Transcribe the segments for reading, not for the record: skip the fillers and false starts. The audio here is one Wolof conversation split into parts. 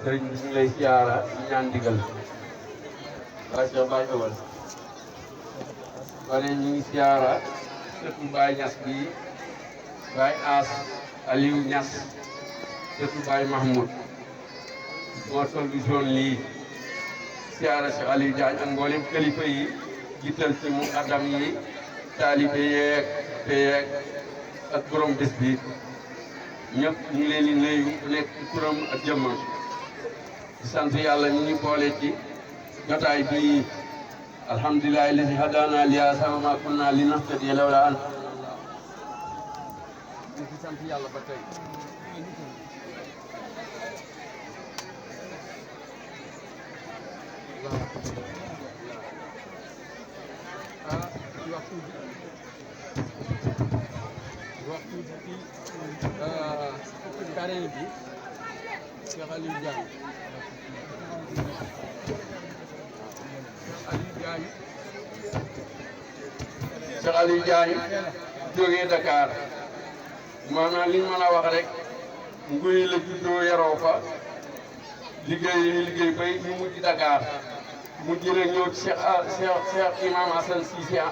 sëriñ bi ñu lay siyaara ñu ñaan ndigal waaye Cheikh Baye Ewal wane ñu ngi siyaara surtout Baye Niass bi Baye As Aliou Niass surtout Baye Mahmoud moo sol bi zone lii siyaara Cheikh Aliou Diagne ak mboolem kilifa yi jiital ci mu adam yi taalibe yeeg te yeeg ak borom bés bi ñëpp ñu ngi leen di nuyu ku nekk ci turam ak jëmmam di sant yàlla ñu ngi boole ci jotaay bii alhamdulillahi lazi hadana li haza wa ma kunna linahtadiya lawla an di sant yàlla ba tey waxtu bi carré bi Cheikh Aliou Diagne Cheikh Aliou Diagne jógee Dakar maanaam li ñu mën a wax rek nguy la juddoo yaroo fa liggéey bay ñu mujj Dakar mujj nag ñëw ci Cheikh Imam Hassan Cissé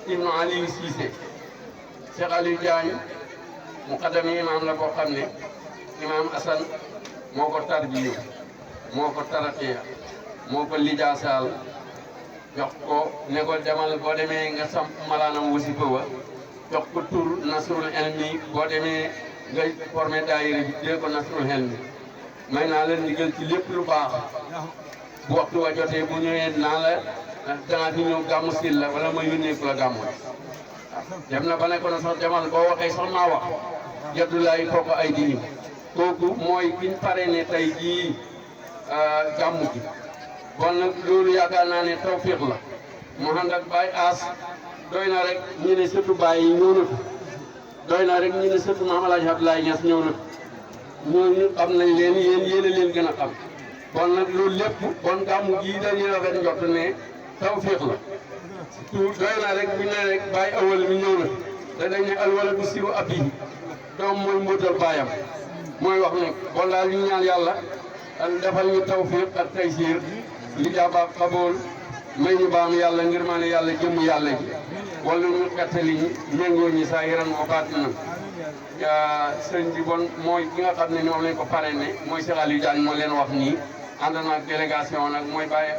Ibn Aliou Cissé Cheikh Aliou Diagne muqaddam imam la boo xam ne Imam Hassan moo ko tarbiyu moo ko taraqiya moo ko lijaasaal jox ko ne ko demal boo demee nga samp malaanam wasifa wa jox ko tur Nasrul Hilmi boo demee nga formé daayira bi dee ko Nasrul Hilmi may naa la ndigal ci lépp lu baax bu waxtu wa jotee bu ñëwee naa la danaa fi ñëw gàmmu sil la wala ma yónnee ku la gàmmu dem na ba ne ko na sax demal boo waxee sax maa wax Abdoulaye kooku ay diñu kooku mooy kiñ pare ne tey jii gàmmu gi bon nag loolu yaakaar naa ne tawfiq la mu ànd ak Baye As doy na rek ñu ne sëtu Baye yi ñëw na fi doy na rek ñu ne sëtu Maam Alaaji Abdoulaye Niass ñëw na fi ñooñu xam nañ leen yéen a leen gën a xam bon nag loolu lépp bon gàmmu gii dañuy rafet njort ne tawfiq la surtout doy na rek bu ñu ne rek Baye Awal mi ñëw na te dañ ne alwala du siru ab yi doom mooy mbóotal baayam mooy wax ne bon daal ñu ñaan yàlla defal ñu tawfiq ak taysiir li jaaba xabool may ñu baam yàlla ngir maa ne yàlla jëmm yàlla ji wala ñu xettali ñi méngoo ñi saa yaran moo baatina sëñ bi bon mooy ki nga xam ne moom lañ ko parrainé mooy Cheikh Aliou Diagne moo leen wax nii ànd naag délégation nag mooy Baye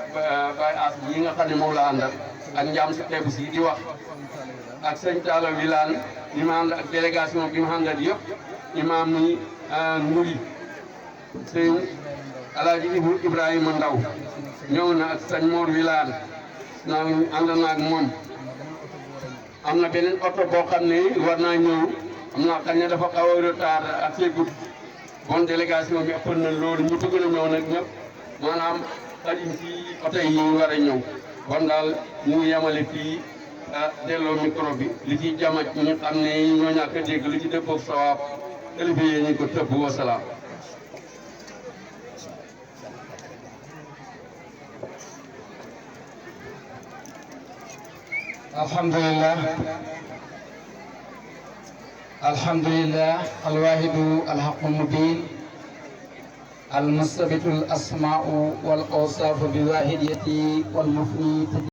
As yi nga xam ne moom la àndal ak njaam si tebu si di wax ak sëñ Talla Wilane ñu ma ànd ak délégation bi mu àndal yëpp imaam ni Nguri sëñ Alaaji Ibrahima Ndaw ñëw na ak sëñ Mor Wilane naa ànd naag moom am na beneen oto boo xam ne war naa ñëw am naa xam ne dafa xaw a retard ak seegut bon délégation bi ëppoon na loolu ñu bëgg na ñëw nag ñëpp maanaam xajum ci oto yi ñu war a ñëw bon daal ñu ngi yemale fii delloo micro bi li ci jamaj ñu xam ne ñoo ñàkk a dégg lu ci dëppoog sawaab kilifa yi ñu ko tëbb wasalaam alhamdulillah alhamdulillah alwahidu alhaqu mubin المستبت الأسماء والأوصاف بواحديته والمفني